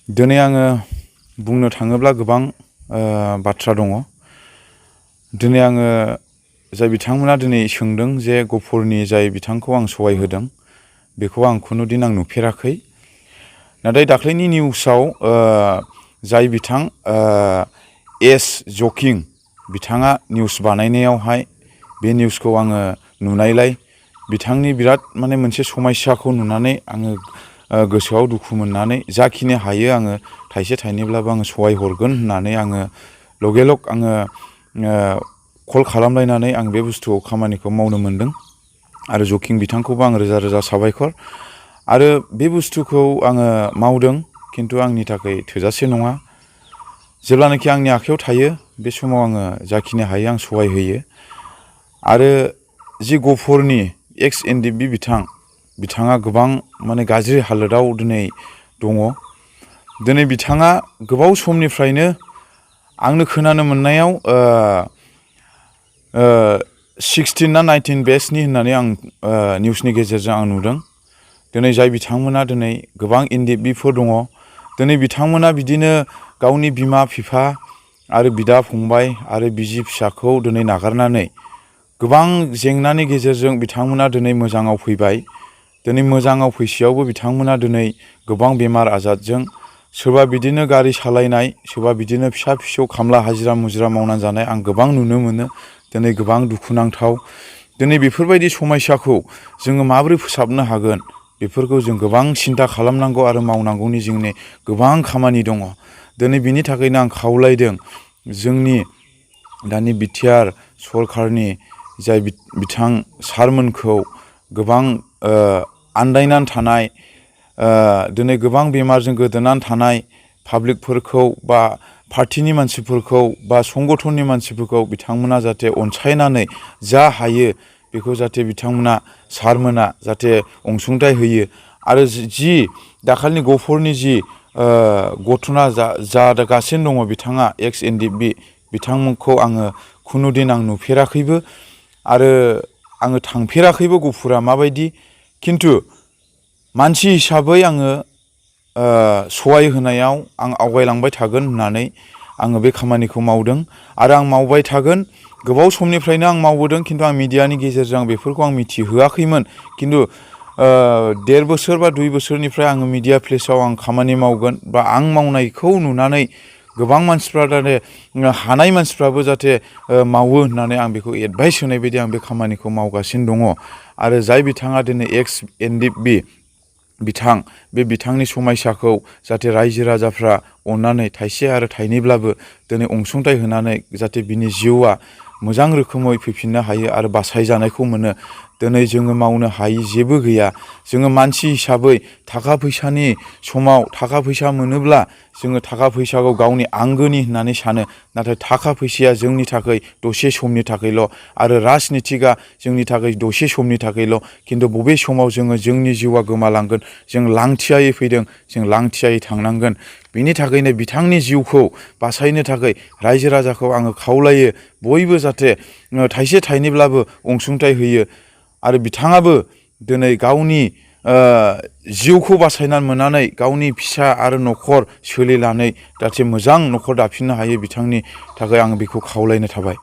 दिनै आङो बुंनो थाङोब्ला गोबां बाथ्रा दङ। दिनै आङो जाय बिथांमोना दिनै सोंदों जे गफुरनि जाय बिथांखौ आं सहाय होदों बेखौ आं खुनुदिन आं नुफेराखै। नाथाय दाख्लैनि निउसाव जाय बिथां एस जकिं बिथाङा निउस बानायनायावहाय बे निउसखौ आङो नुनायलाय बिथांनि बिराद माने मोनसे समस्याखौ नुनानै आङो गोसोआव दुखु मोननानै जाखिनि हायो आङो थाइसे थाइनैब्लाबो आङो सहाय हरगोन होननानै आङो लगे लग आङो कल खालामलायनानै आं बे बुस्थुआव खामानिखौ मावनो मोनदों। आरो जकिं बिथांखौबो आं रोजा रोजा साबायखर। आरो बे बुस्थुखौ आङो मावदों, खिन्थु आंनि थाखाय थोजासे नङा। जेब्लानाखि आंनि आखायाव थायो बे समाव आङो जाखिनि हायो आं सहाय होयो। आरो जि गफुरनि एक्स एनडिएफबि बिथाङा गोबां माने गाज्रि हालोदाव दिनै दङ। दिनै बिथाङा गोबाव समनिफ्रायनो आंनो खोनानो मोननायाव 16 ना 19 बेचनि होननानै आं निउसनि गेजेरजों आं नुदों। दिनै जाय बिथांमोना दिनै गोबां एनडिएफबिफोर दङ। दिनै बिथांमोना बिदिनो गावनि बिमा बिफा आरो बिदा फंबाय आरो बिसि फिसाखौ दिनै नागारनानै गोबां जेंनानि गेजेरजों बिथांमोना दिनै मोजाङाव फैबाय। दिनै मोजाङाव फैसेयावबो बिथांमोना दिनै गोबां बेमार आजारजों सोरबा बिदिनो गारि सालायनाय, सोरबा बिदिनो फिसा फिसौ खामला हाजिरा मुजिरा मावनानै जानाय आं गोबां नुनो मोनो। दिनै गोबां दुखुनांथाव। दिनै बेफोरबायदि समस्याखौ जोङो माबोरै फोसाबनो हागोन बेफोरखौ जों गोबां सिन्था खालामनांगौ आरो मावनांगौनि जोंनि गोबां खामानि दङ। दिनै बिनि थाखायनो आं खावलायदों जोंनि दानि बिटिआर सरकारनि जाय बिथां सारमोनखौ गोबां आन्दायनानै थानाय, दिनै गोबां बेमारजों गोदोनानै थानाय पाब्लिकफोरखौ बा पार्टिनि मानसिफोरखौ बा संगठननि मानसिफोरखौ बिथांमोना जाहाथे अनसायनानै जा हायो बेखौ जाहाथे बिथांमोना सारमोना जाहाथे अनसुंथाइ होयो। आरो जि दाखालिनि गफुरनि जि घटना जागासिनो दङ, बिथाङा एक्स एनडिएफबि बिथांमोनखौ आङो खुनुदिन आं नुफेराखैबो आरो आङो थांफेराखैबो गफुरा माबायदि। खिन्थु मानसि हिसाबै आङो सहाय होनायाव आं आवगायलांबाय थागोन होननानै आङो बे खामानिखौ मावदों आरो आं मावबाय थागोन। गोबाव समनिफ्रायनो आं मावबोदों, खिन्थु आं मिडियानि गेजेरजों आं बेफोरखौ आं मिथिहोआखैमोन। खिन्थु 1.5 बोसोर बा 2 बोसोरनिफ्राय आङो मिडिया प्लेसाव आं खामानि मावगोन बा आं मावनायखौ नुनानै गोबां मानसिफ्रा जाहाथे हानाय मानसिफ्राबो जाहाथे मावो होननानै आं बेखौ एडभाइस होनाय बायदि आं बे खामानिखौ मावगासिनो दङ। आरो जाय बिथाङा दिनै एक्स एनडिएफबि बे बिथांनि समस्याखौ जाहाथे रायजो राजाफ्रा अननानै थाइसे आरो थाइनैब्लाबो दिनै अनसुंथाइ होनानै जाहाथे बिनि जिउआ मोजां रोखोमै फैफिननो हायो आरो बासायजानायखौ मोनो। दिनै जोङो मावनो हायि जेबो गैया। जोङो मानसि हिसाबै थाखा फैसानि समाव थाखा फैसा मोनोब्ला जोङो थाखा फैसाखौ गावनि आंगोनि होननानै सानो। नाथाय थाखा फैसाया जोंनि थाखाय दसे समनि थाखायल' आरो राजनितिकआ जोंनि थाखाय दसे समनि थाखायल'। खिन्थु बबे समाव जोंनि जिउआ गोमालांगोन, जों लांथियायै फैदों, जों लांथियायै थांनांगोन। बिनि थाखायनो बिथांनि जिउखौ बासायनो थाखाय रायजो राजाखौ आङो खावलायो बयबो जाहाथे थाइसे थाइनैब्लाबो अनसुंथाइ होयो। आरो बिथाङाबो दिनै गावनि जिउखौ बासायनानै मोननानै गावनि फिसा आरो न'खर सोलिनानै जाहाथे मोजां न'खर दाफिननो हायो, बिथांनि थाखाय आं बेखौ खावलायनाय थाबाय।